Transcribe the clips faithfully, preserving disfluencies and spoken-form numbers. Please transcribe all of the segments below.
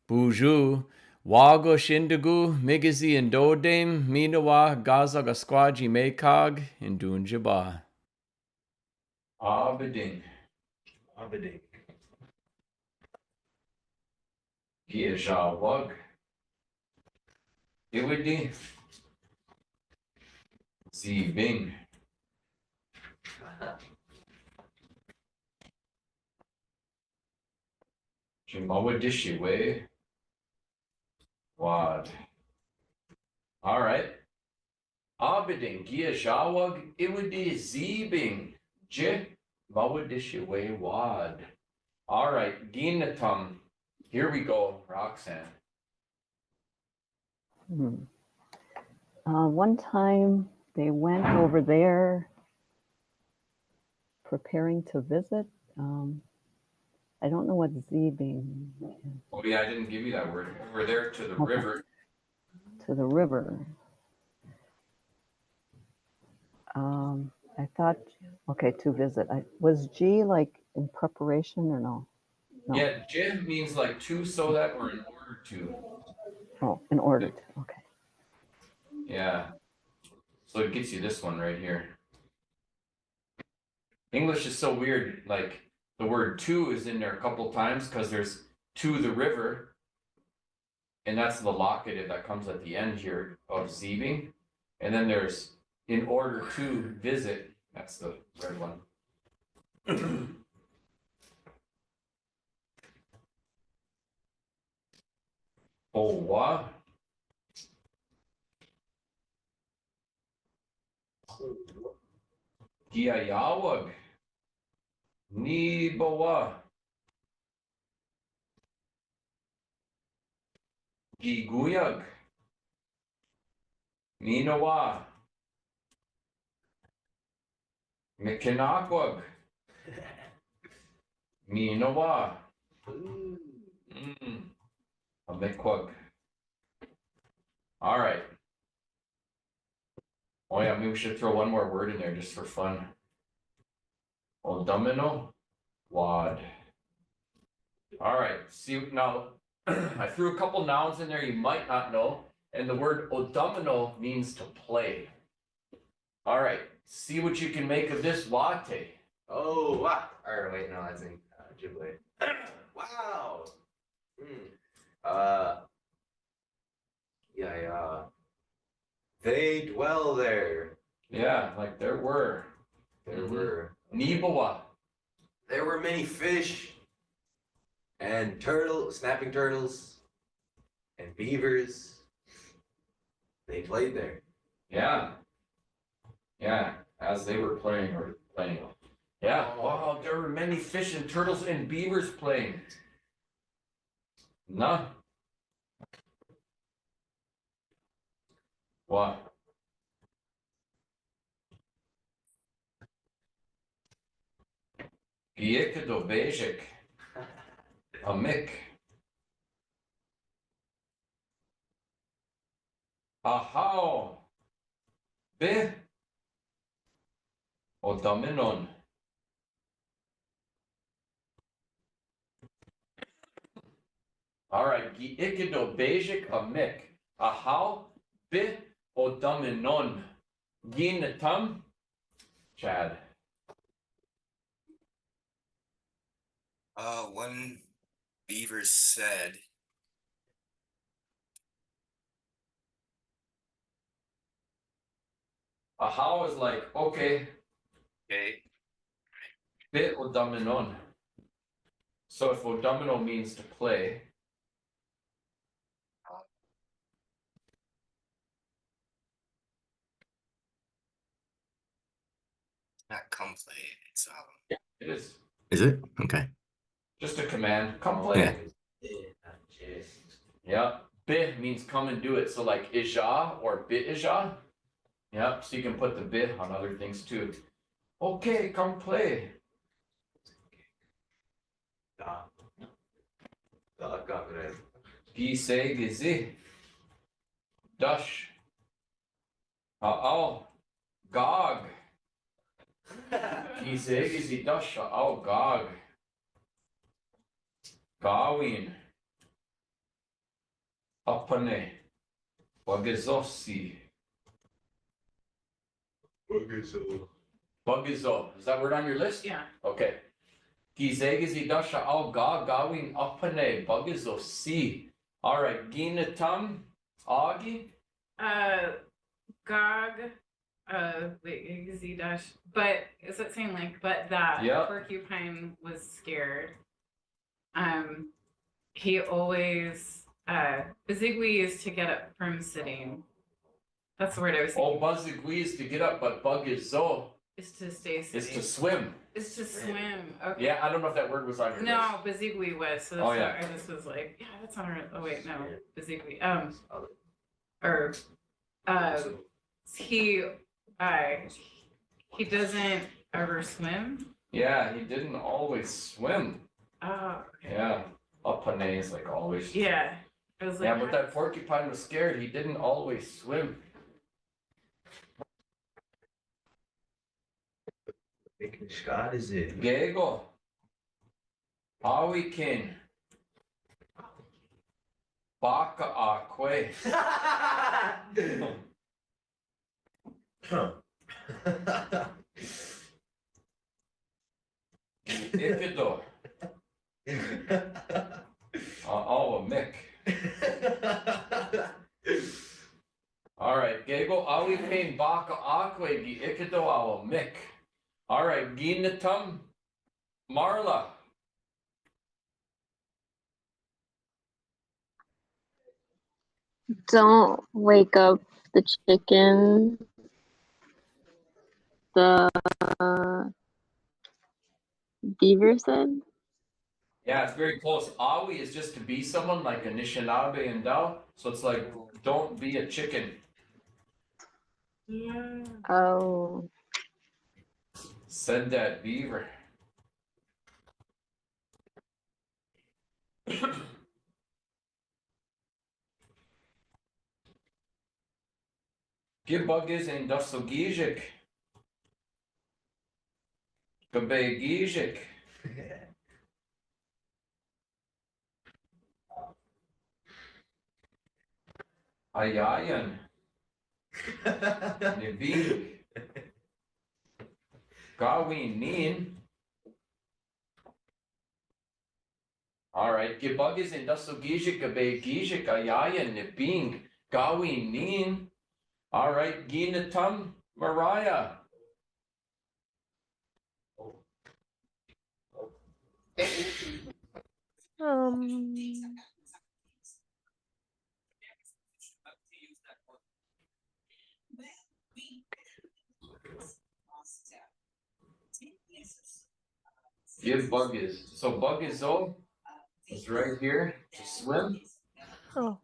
Buju, wago shindagu, migizi and dodem, minawa, gaza gaskwaji mekag, and dunjaba. Abiding. Abiding. Giya jawag. Iwidi. Zibing. Jimawa dishi we. Wad. All right. Abiding, giya jawag, iwidi zibing, jimawa dishi we wad. All right, ginatam. Here we go, Roxanne. Hmm. Uh, one time they went over there preparing to visit. Um, I don't know what zibing is. Oh, yeah, I didn't give you that word. Over there to the river. To the river. Um, I thought, okay, to visit. I, was G, like, in preparation or no? No. Yeah, G means, like, to so that or in order to. Oh, in order to. Okay. Yeah. So it gets you this one right here. English is so weird. Like, the word to is in there a couple times 'cause there's to the river, and that's the locative that comes at the end here of zibing. And then there's in order to visit. That's the red one. Owa. Giyayawag. Nibawa. Giguyag. Minawa. Mikinakwag. Minawa. Mm. Amikwag. All right. Oh yeah, maybe we should throw one more word in there just for fun. Odamino, wad. All right, see, now, I threw a couple nouns in there you might not know, and the word odamino means to play. All right, see what you can make of this wate. Oh, wow. Or wait, no, that's in, uh, Ojibwe. Wow. Hmm. Uh, Yeah, yeah. They dwell there. Yeah, like, there were. There were. Nibawa. There were many fish and turtle, snapping turtles and beavers. They played there. Yeah. Yeah, as they were playing or playing. Yeah, wow, there were many fish and turtles and beavers playing. Na. Wa. Giyekado bejek. Amik. Ahao. Be. Odaminon. All right, giyekado bejek amik. Ahao, be, odaminon. Ginatam, Chad. Uh, one beaver said, Ahao is like, okay. Okay. Be odaminon. So if odamino means to play. Not come play. It's, um, yeah, it is. Is it? Okay. Just a command. Come play. Yeah. Yeah. Be means come and do it. So, like, ija or be ija. Yep. So you can put the be on other things too. Okay, come play. Gise gizi dush ha'aw gag. Gise gizi dush ha'aw gag. Gawin. Apane. Bagezo si. Bagezo. Bagezo. Is that word on your list? Yeah. Okay. Gizegezi dasha ao ga gawin apane bagezo si. All right. Ginatam agi. Uh, Gog. Uh, wait, Gizegi dash. But is it saying like, but that, yep, porcupine was scared? Um, he always, uh, bazigwi is to get up from sitting. That's the word I was thinking. Oh, bazigwi is to get up, but bagezo is to stay sitting. Is to swim. Is to swim. Okay. Yeah, I don't know if that word was on your list. No, bazigwi was. So that's, oh, yeah, why I just was like, yeah, that's not right. Oh, wait, no. Bazigwi. Um, or, uh, he, uh, he doesn't ever swim. Yeah, he didn't always swim. Oh, okay. Yeah. Apane is like always. Yeah. I was like, yeah, but that porcupine was scared. He didn't always swim. Gego. Awi kin. Baka akwe. Ikido. A, awa mik. All right, gego awi kin baka akwe gi ikido awa mik. All right, ginatam Marla. Don't wake up the chicken, the beaver said. Yeah, it's very close. Awi is just to be someone like Anishinaabe and Dao. So it's like, don't be a chicken. Yeah. Oh. Said that beaver. Gibagis in dasogijik. Gabegijik. Ayayan. Nibing. Gawin nin. All right. Gibagis in dasogijik, gabegijik, ayayan, nibing, gawin nin. All right. Ginatam Mariah. Um, Gibagis. So bug is all. It's right here. To swim. Oh.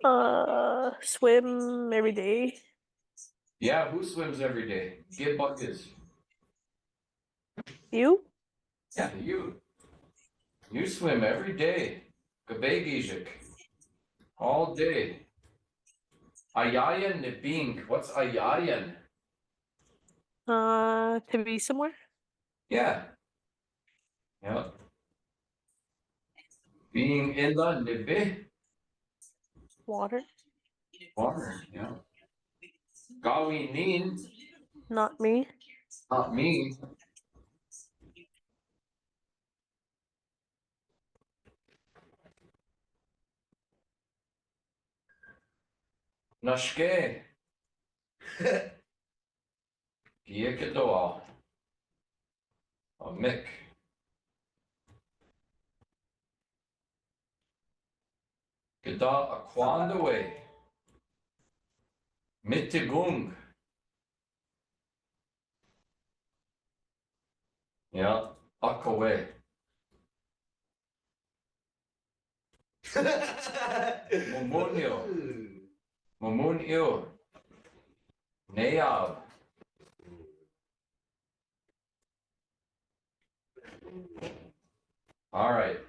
Uh, swim every day. Yeah, who swims every day? Gibagis. You? Yeah, you. You swim every day. Gabegijik. All day. Ayayan nibing. What's ayayan? Uh, to be somewhere? Yeah. Yeah. Being in the nibi. Water. Water, yeah. Gawin nin. Not me. Not me. Nashke. Giya kidoa. A mik. Gida a kwando e. Mitigung. Ya, akawe. Momonyo. Momonyo. Nayab. All right.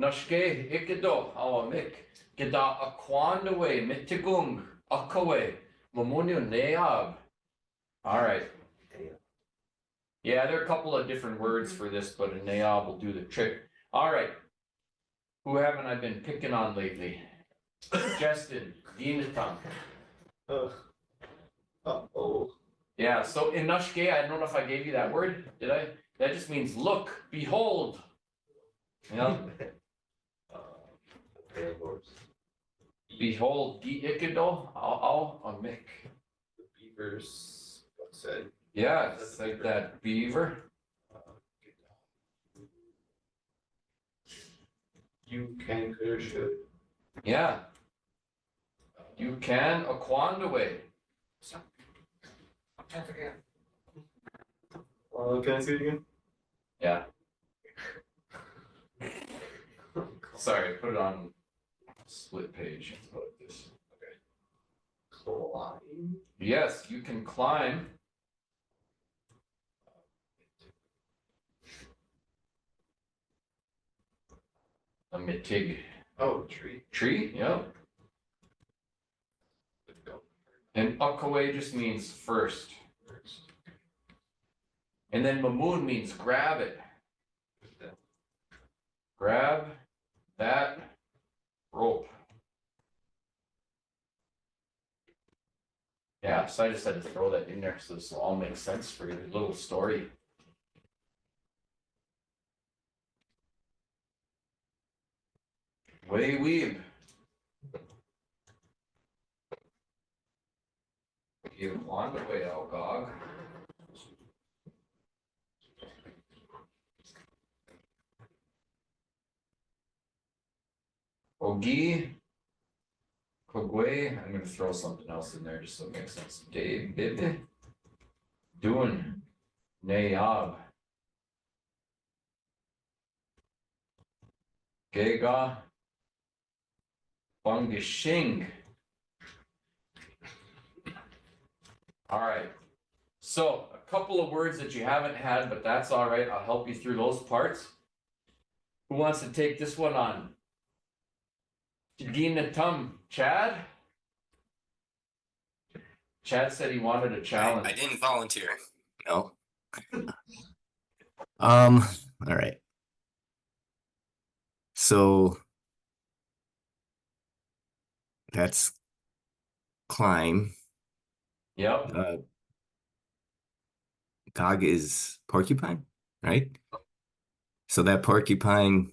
Nashke ikido awa mik. Gida a kwando e, mitigung, akawe, momonyo, nayab. All right. Yeah, there are a couple of different words for this, but a nayab will do the trick. All right. Who haven't I been picking on lately? Justin, Dinaton. Ugh. Uh-oh. Yeah, so inashke, I don't know if I gave you that word. Did I? That just means look, behold. Yeah. Uh, okay, of course. Behold, gi ikido, au, au, amik. The beavers. What's that? Yeah, it's like that beaver. Uh, you can clear ship. Yeah. You can akwanda way. I forgot. Uh, can I see it again? Yeah. Sorry, put it on split page. Let's go like this. Climb. Yes, you can climb. A mitig Oh, tree. Tree, yeah. And akaway just means first. And then mamoon means grab it. Grab that rope. Yeah, so I just had to throw that in there so this will all make sense for your little story. Wayweeb. You want the way out, Gog. Ogi. Kogwe. I'm going to throw something else in there just so it makes sense. Dave Bibi. Doing. Nayab. Gega. Bungashing. All right. So, a couple of words that you haven't had, but that's all right. I'll help you through those parts. Who wants to take this one on? Gina Tum. Chad? Chad said he wanted a I, challenge. I didn't volunteer. No. Um, all right. So that's climb. Yep. Uh, Gog is porcupine, right? So that porcupine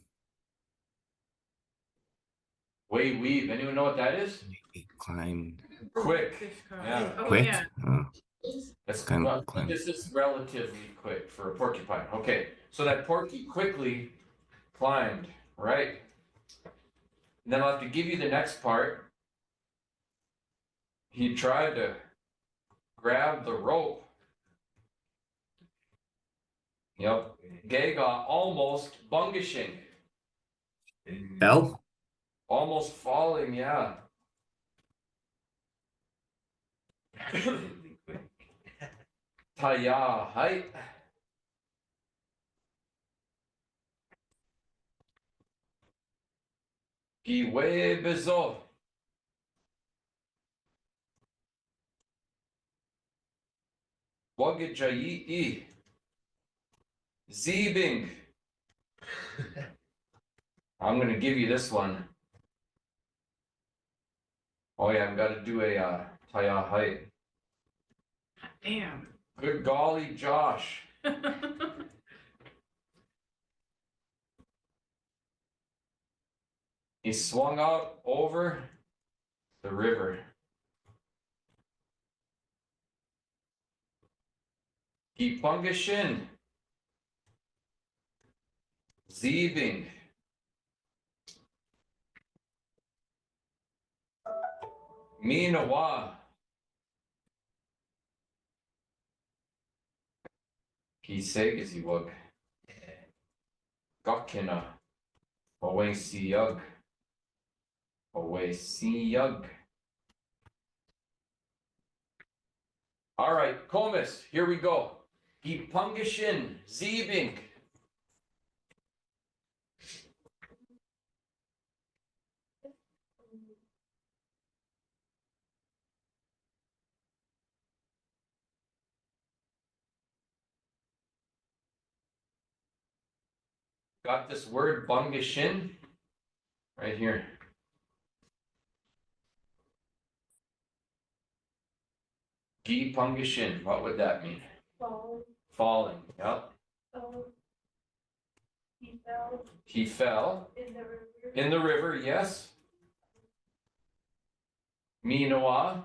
Wayweeb. Anyone know what that is? Climb. Quick. Fish pond. Yeah. Oh, Quick. Yeah. Oh, That's Climb, well, climb. This is relatively quick for a porcupine. Okay, so that porky quickly climbed, right? And then I'll have to give you the next part. He tried to grab the rope. Yep. Gega almost bungashing. L? Almost falling, yeah. Taya, hi. Giwe bezo. Wagajayi. Zebing. I'm going to give you this one. Oh, yeah, I've got to do a uh, taya height. Damn. Good golly, Josh. He swung out over the river. Gipangashin. Zebing. Minawa. Gisegiziwag. Gakina. Awaysiyag. Awaysiyag. All right, Comus, here we go. Gipangashin, Zebing. Got this word, Bangashin? Right here. Gi pangishen, what would that mean? Falling. Falling, yep. Um, he fell. He fell. In the river. In the river, yes. Minoa.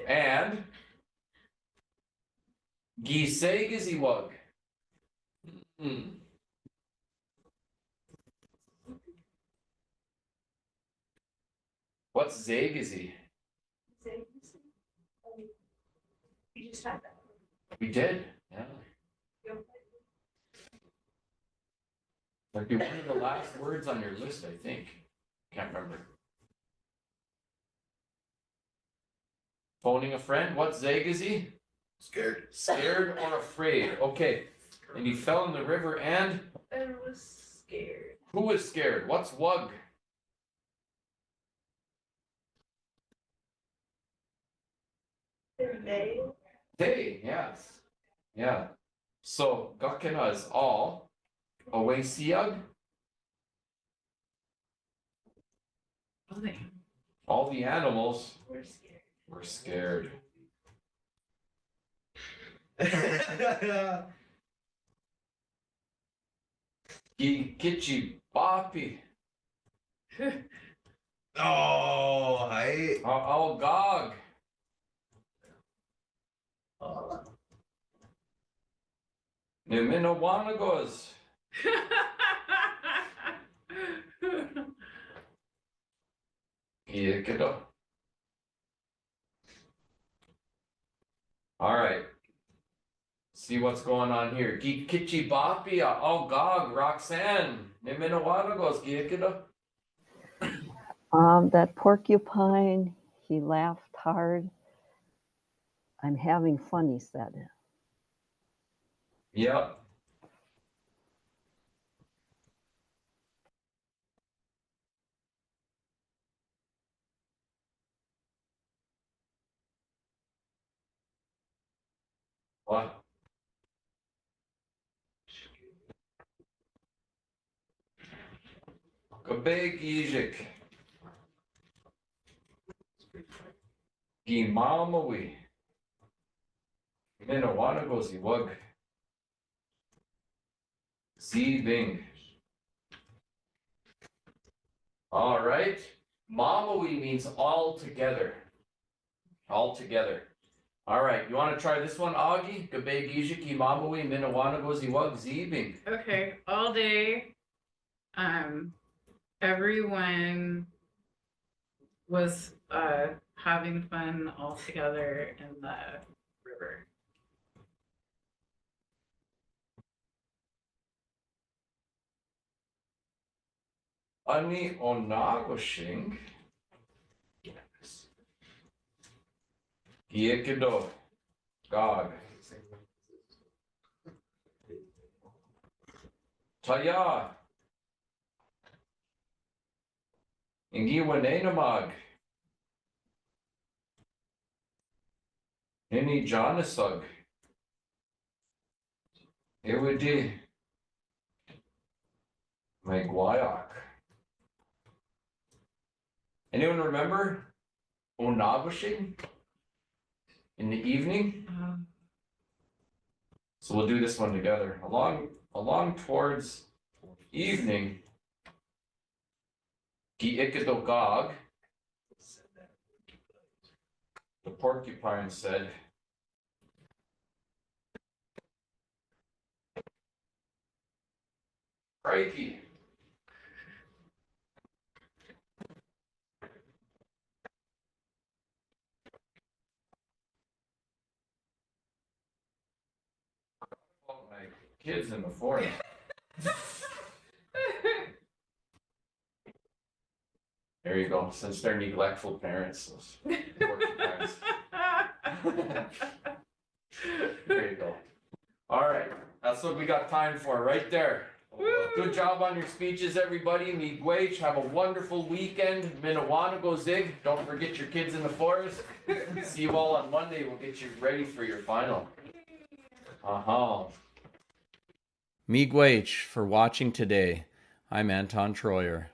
And gi segiziwag. Hmm. What's zegizi? Zegizi? Um, we just had that. We did, yeah. Yep. Might be one of the last words on your list, I think. Can't remember. Phoning a friend. What's zegizi? Scared. Scared or afraid. Okay. And he fell in the river and? And was scared. Who was scared? What's wag? They. They, yes. Yeah. So, gakena is all. Awesiyag? All the animals. All the animals were scared. Were scared. Gi kitibapi. Oh, hi. Aogag. Ni minawanagos. Gi ikido. All right. See what's going on here. Gi kitibapi aogag, Roxanne. Ni minawanagos, gi ikido. Um, that porcupine, he laughed hard. I'm having fun, he said. Yep. Wa. Gabegijik. Gi mamawi. Minawanagos i wag. Zibing. All right. Mamawi means all together. All together. All right. You want to try this one, Augie? Gabegijik i mamawi, minawanagos i wag, zibing. Okay. All day, um, everyone was, uh, having fun all together in the river. Ani onagoshing. Gi ikido. Gog. Taya. Ingi wanenamag. Ini janasag. Iwidi. Magwayak. Anyone remember? Onagoshing? In the evening? Uh-huh. So we'll do this one together. Along, along towards evening, Gi ikido gog, the porcupine said, Crikey. My kids in the forest. There you go. Since they're neglectful parents, those neglectful parents. There you go. All right. That's what we got time for right there. Woo! Good job on your speeches, everybody. Miigwech, have a wonderful weekend. Minawanagos. Don't forget your kids in the forest. See you all on Monday. We'll get you ready for your final. Uh-huh. Miigwech for watching today. I'm Anton Troyer.